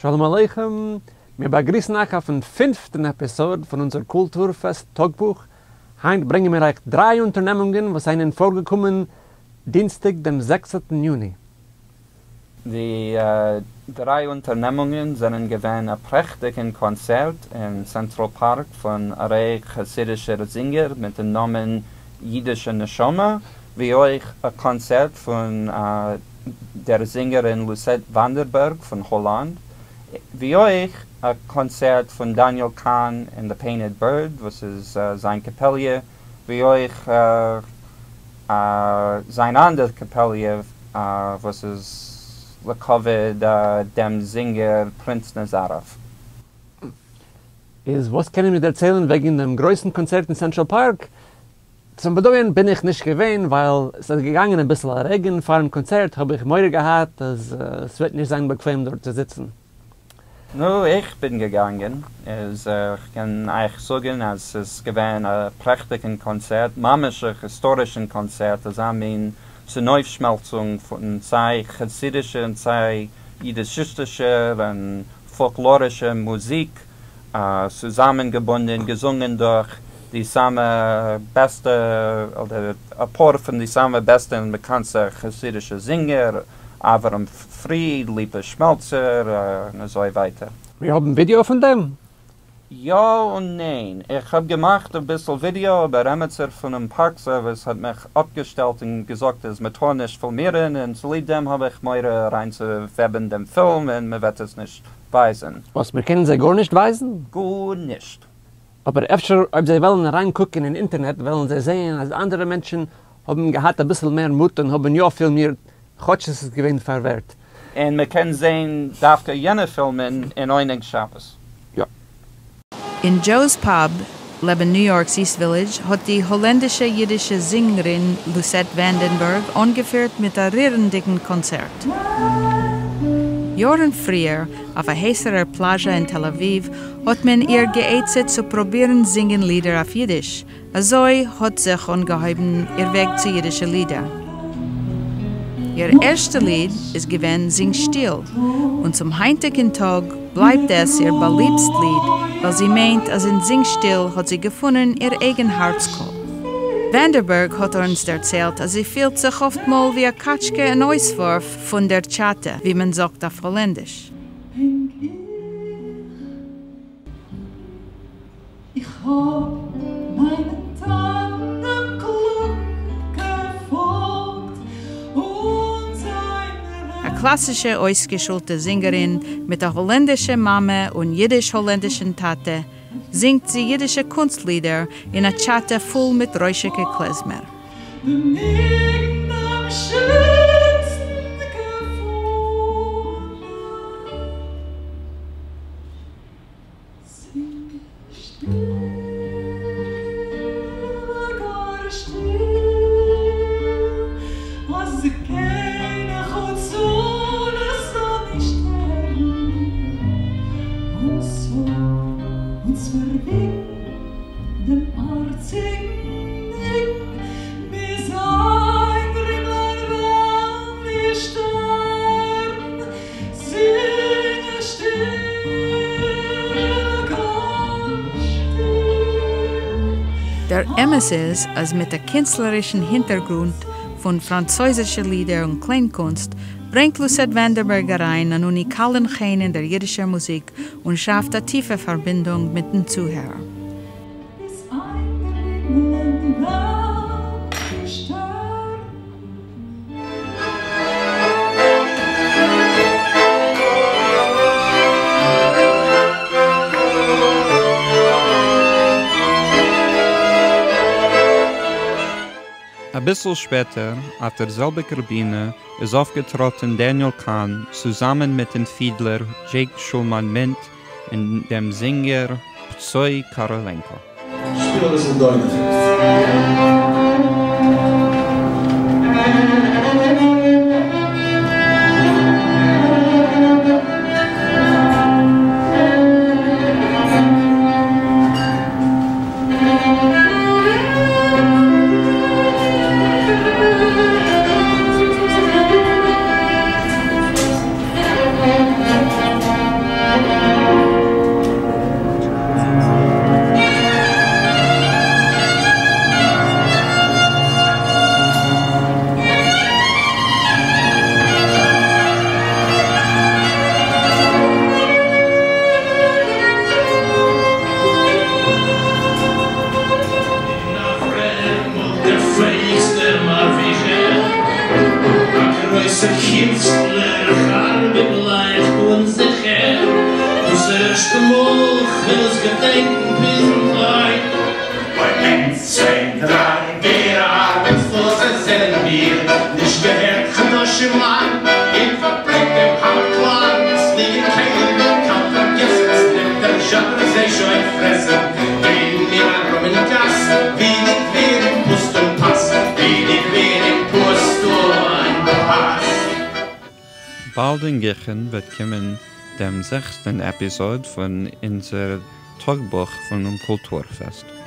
שלום עליכם! מיר באגריסן אייך אויפן פינפטן עפיזאד פון אונזער קולטור-פעסט טאגבוך. היינט ברענגען מיר אייך דריי אונטערנעמונגען וואס זענען פארגעקומען דינסטאג דעם זעכצנטן יוני. די דריי אונטערנעמונגען זענען געווען א פרעכטיגן קאנצערט אין סענטראל פארק פון א ריי חסידישער זינגער מיטן נאמען אידישע נשמה, ווי אויך א קאנצערט פון דער זינגערין לוסעט וואנדערבערג פון האלאנד, ווי אויך א קאנצערט פון דניאל קאהן and the Painted Bird וואס איז זיין קאפעליע, ווי אויך זיין אנדער קאפעליע וואס איז לכבוד דעם זינגער פרינץ נאזאראוו. איז וואס קענען מיר דערציילן וועגן דעם גרויסן קאנצערט אין סענטראל פארק? צום באדויערן בין איך נישט געווען ווייל ס'איז געגאנגען אביסל א רעגן פארן קאנצערט האב איך מורא געהאט אז ס'וועט נישט זיין באקוועם דארט צו זיצן. נו, איך בין געגאנגען, איז כ'קען אייך זאגן אז ס'איז געווען א פרעכטיגן קאנצערט, ממש א היסטארישן קאנצערט, אזא מין צונויפשמעלצונג פון סיי חסידישע און סיי אידישיסטישע און פאלקלארישע מוזיק, צוזאמענגעבונדען, געזונגען דורך די סאמע בעסטע, אדער אפאר פון די סאמע בעסטע און באקאנטסטע חסידישע זינגער, אברהם פריד, ליפא שמעלצער, און אזוי ווייטער. מיר האבן ווידעא פון דעם? יא און ניין. איך האב געמאכט אביסל ווידעא אבער עמיצער פונעם פארק סערוויס האט מיך אפגעשטעלט און געזאגט אז מ'טאר נישט פילמירן און צוליב דעם האב איך מורא אריינצואוועבן דעם פילם און מ'וועט עס נישט ווייזן. וואס? מיר קענען זיי גארנישט ווייזן? גארנישט. אבער אפשר אויב זיי וועלן אריינקוקן אין אינטערנעט וועלן זיי זעהן אז אנדערע מענטשן האבן געהאט אביסל מער מוט און האבן יא פילמירט כאטש עס איז געווען פארווערט. און מען קען זעהן דווקא יענע פילמען אין עונג שבת. יא. אין דזשאו'ס פאב, לעבן ניו יארק'ס איסט ווילידזש, האט די האלענדישע אידישע זינגערין לוסעט וואנדענבערג אנגעפירט מיט א רירנדיגן קאנצערט. יארן פריער, אויף א הייסערער פלאזשע אין תל אביב, האט מען איר גע'עצה'ט צו פרובירן זינגען לידער אויף אידיש, אזוי האט זיך אנגעהויבן איר וועג צו אידישע לידער. איר ערשטע ליד איז געווען זינג שטיל, און צום היינטיגן טאג בלייבט עס איר באליבסט ליד, ווייל זי מיינט אז אין זינג שטיל האט זי געפונען איר אייגן הארץ-קול. וואנדערבערג האט אונז דערציילט אז זי פילט זיך אפטמאל ווי א קאטשקע אין אויסווארף פון דער טשאטע, ווי מען זאגט אויף האלענדיש. איך האב מיין טאטן דעם קלוגן געפאלגט און זיין א קלאסישע אויסגעשולטע זינגערין מיט א האלענדישע מאמע און אידיש-האלענדישן טאטע, זינגט זי אידישע קונסט-לידער אין א טשאטע פול מיט רוישיגע קלעזמער. דעם ניגון דעם שענסטן געפונען. זינג שטיל, גאָר שטיל, אַז קיינער חוץ אונדז זאָל נישט הערן, און זאָל אונדז פֿאַרוויגן דעם האַרציקן ניגון, ביז איינדרינגלען וועלן די שטערן. זינג שטיל, גאָר שטיל. דער אמת איז, אז מיט א קינסטלערישן הינטערגרונט פון פראנצויזישע לידער און קליינקונסט, ברענגט לוסעט וואנדערבערג אריין אן אוניקאלן חן אין דער אידישער מוזיק און שאפט א טיפע פארבינדונג מיטן צוהערער. ביז איינדרינגלען וועלן די שטערן. אביסל שפעטער, אויף דער זעלביגער בינע, איז אויפגעטראטן דעניעל קאהן צוזאמען מיטן פידלער דזשעיק שולמאן מינט און דעם זינגער פצוי קאראלענקא. שפיל אביסל דוינער. קינסטלער, איך ארבעט גלייך און זיכער, דאס ערשטע מאל כ'וועל עס געדענקן ביזן טויט. אוי איינס צוויי דריי פיר ארבעטסלאזע זענען מיר, נישט געהערט חדשים לאנג, אין פאבריק דעם האמער קלאנג, עס ליגן כלים, קאן פארגעסן, עס נעמט דער זשאבער זיי שוין פרעסן, גייען מיר ארום אין גאס, ווי די גבירים פוסט און פאס, ווי די גבירים פוסט און פאס. באַלד אין גיכן וועט קומען דעם זעכסטן עפּיזאָד פֿון אונדזער טאָגבוך פֿונעם קולטור-פֿעסט.